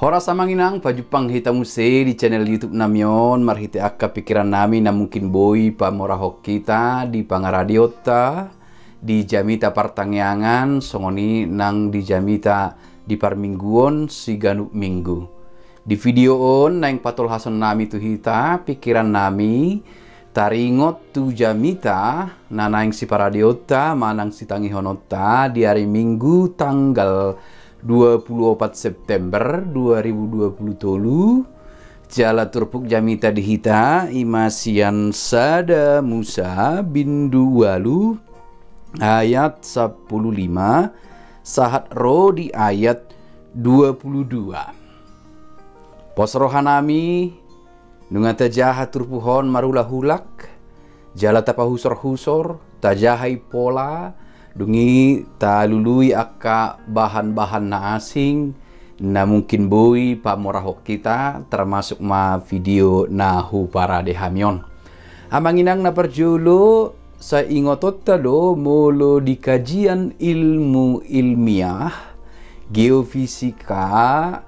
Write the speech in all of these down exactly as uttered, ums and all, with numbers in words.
Horas amang inang, pajumpang hita muse di channel YouTube nami on, marhite angka pikiran nami na mungkin boi pamorahon hita di pangaradeonta, di jamita partangiangan, songon i nang di jamita di parmingguon siganup minggu. Di video on naeng patolhason nami tu hita pikiran nami, taringot tu jamita na naeng siparadeonta manang sitangihononta di ari Minggu tanggal dua puluh opat September dua ribu dua puluh tolu. Jala turpuk jamita di hita i ma sian Sada Musa bindu ualu ayat sampulu lima sahat ro di ayat dua puluh dua. Pos roha nami, nunga tajaha turpuk on marulak-ulak, jala tapahusorhusor, tajaha i pola, dung i talului angka bahan-bahan na asing, na mungkin boi pamorahon hita, termasuk ma video na huparade hami on. Amang inang na parjolo, sai ingotonta do molo di kajian ilmu ilmiah, geofisika,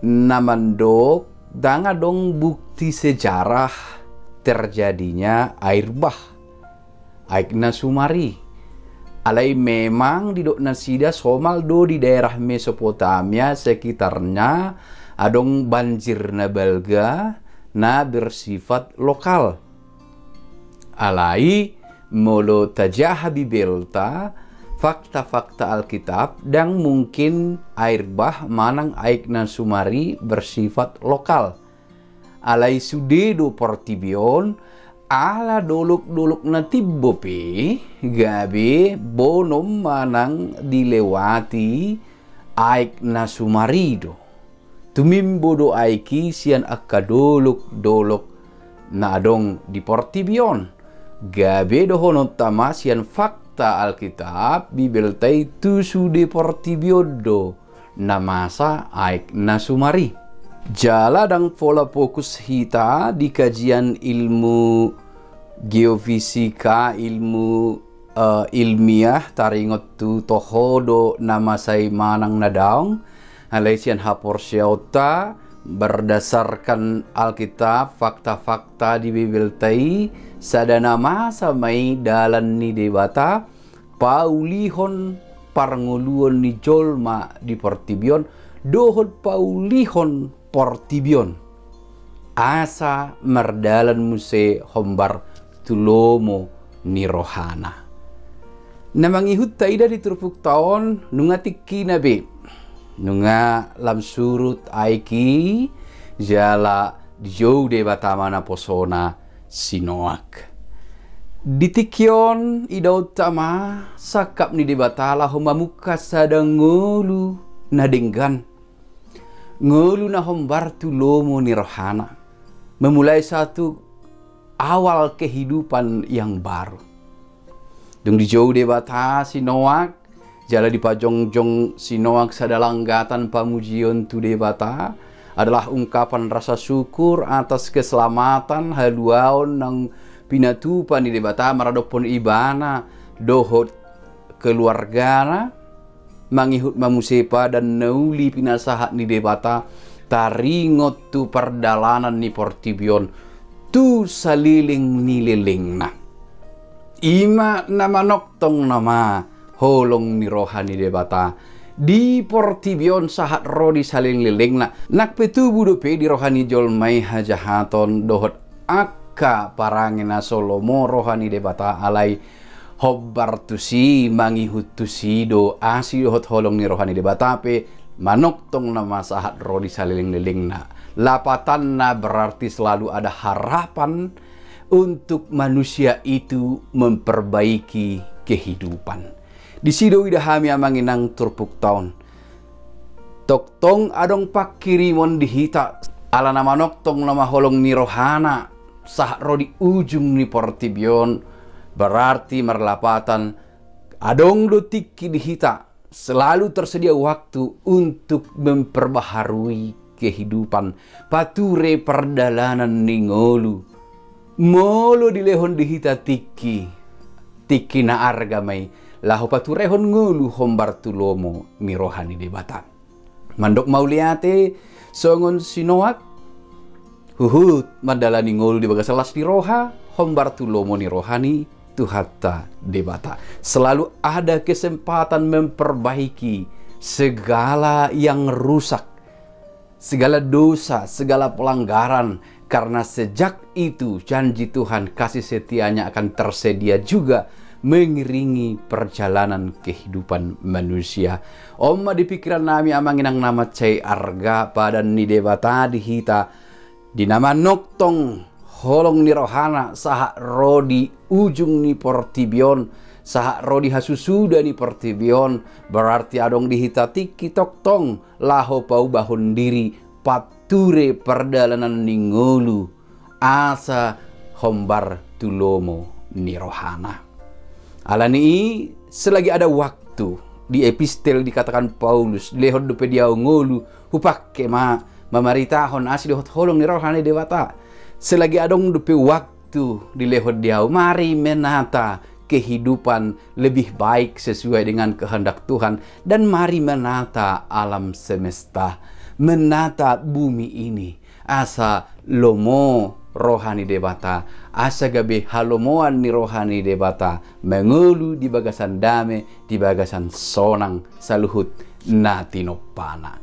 na mandok ndang adong bukti sejarah terjadinya air bah, aek na sumar i. Alai memang didok nasida somal do di daerah Mesopotamia sekitarnya adong banjir na balga na bersifat lokal. Alai molo tajaha Bibelta, fakta-fakta Alkitab, ndang mungkin air bah manang aek na sumar i bersifat lokal. Alai sude do portibi on, ala dolok-dolok na timbo pe gabe bonom manang dilewati aek na sumar i do. Tumimbo do aek i sian angka dolok-dolok na adong di portibi on. Gabe dohononta ma sian fakta Alkitab, Bibelta i, tu sude portibi on do na masa aek na sumar i. Jala ndang pola fokus hita di kajian ilmu geofisika, ilmu eh, ilmiah, taringot tu toho do na masa i manang na daong, alai sian haporseaonta, berdasarkan Alkitab, fakta-fakta di Bibelta i, sada na masa ma i dalan ni Debata, paulihon parngoluon ni jolma di portibi on, dohot paulihon portibi on, asa mardalan muse hombar tu lomo ni rohana. Na mangihut taida di turpukta on, nunga tingkina be, nunga lam surut aek i, jala dijou Debata ma naposona si Noak. Di tingki on idaonta ma sangkap ni Debata laho mamungka sada ngolu na denggan, ngolu na hombar tu lomo ni rohana, memulai satu awal kehidupan yang baru. Dung dijou Debata si Noak, jala dipajongjong si Noak sada langgatan pamujion tu Debata, adalah ungkapan rasa syukur atas keselamatan, haluaon nang pinatupa ni Debata maradophon ibana dohot keluargana, mangihut ma muse padan na uli pinasahat ni Debata, taringot tu pardalanan ni portibi on tu saleleng ni lelengna. I ma na manongtong nama holong ni roha ni Debata di portibi on sahat ro di saleleng lelengna. Nang pe tubu dope di roha ni jolma i hajahaton dohot angka parange na so lomo roha ni Debata, alai hombar tusi, mangihut tusi do asi dohot holong ni roha ni Debata pe manongtong nama sahat ro di saleleng lelengna. Lapatanna berarti selalu ada harapan untuk manusia itu memperbaiki kehidupan. Disi do huida hami amang inang turpukta on. Tongtong adong pangkirimon di hita, ala na manongtong nama holong ni rohana sahat ro di ujung ni portibi on, berarti marlapatan adong do tingki di hita, selalu tersedia waktu untuk memperbaharui kehidupan, pature pardalanan ni ngolu. Molo dilehon di hita tingki, tingki na arga ma i laho paturehon ngolu hombar tu lomo ni roha ni Debata. Mandok mauliate Songon si Noak, huhut mandalani ngolu di bagasan las ni roha, hombar tu lomo ni roha ni Tuhanta Debata. Selalu ada kesempatan memperbaiki segala yang rusak, segala dosa, segala pelanggaran, karena sejak itu janji Tuhan, kasih setia-Nya akan tersedia juga mengiringi perjalanan kehidupan manusia. On ma di pikiran nami, amang inang na mansai arga, padan ni Debata di hita, di na manongtong holong ni rohana sahat ro di ujung ni portibi on, sahat ro di hasusuda ni portibi on, berarti adong di hita tingki tongtong laho paubahon diri, panture pardalanan ni ngolu, asa hombar tu lomo ni rohana. Alani i, selagi ada waktu, di epistel dikatakan Paulus, dilehon dope di ahu ngolu, hupangke ma mamaritahon asi dohot holong ni roha ni Debata. Selagi adong dope waktu dilehon di ahu, mari menata kehidupan lebih baik sesuai dengan kehendak Tuhan, dan mari menata alam semesta, menata bumi ini, asa lomo roha ni Debata, asa gabe halomoan ni roha ni Debata, mangolu di bagasan dame, di bagasan sonang saluhut na tinompana.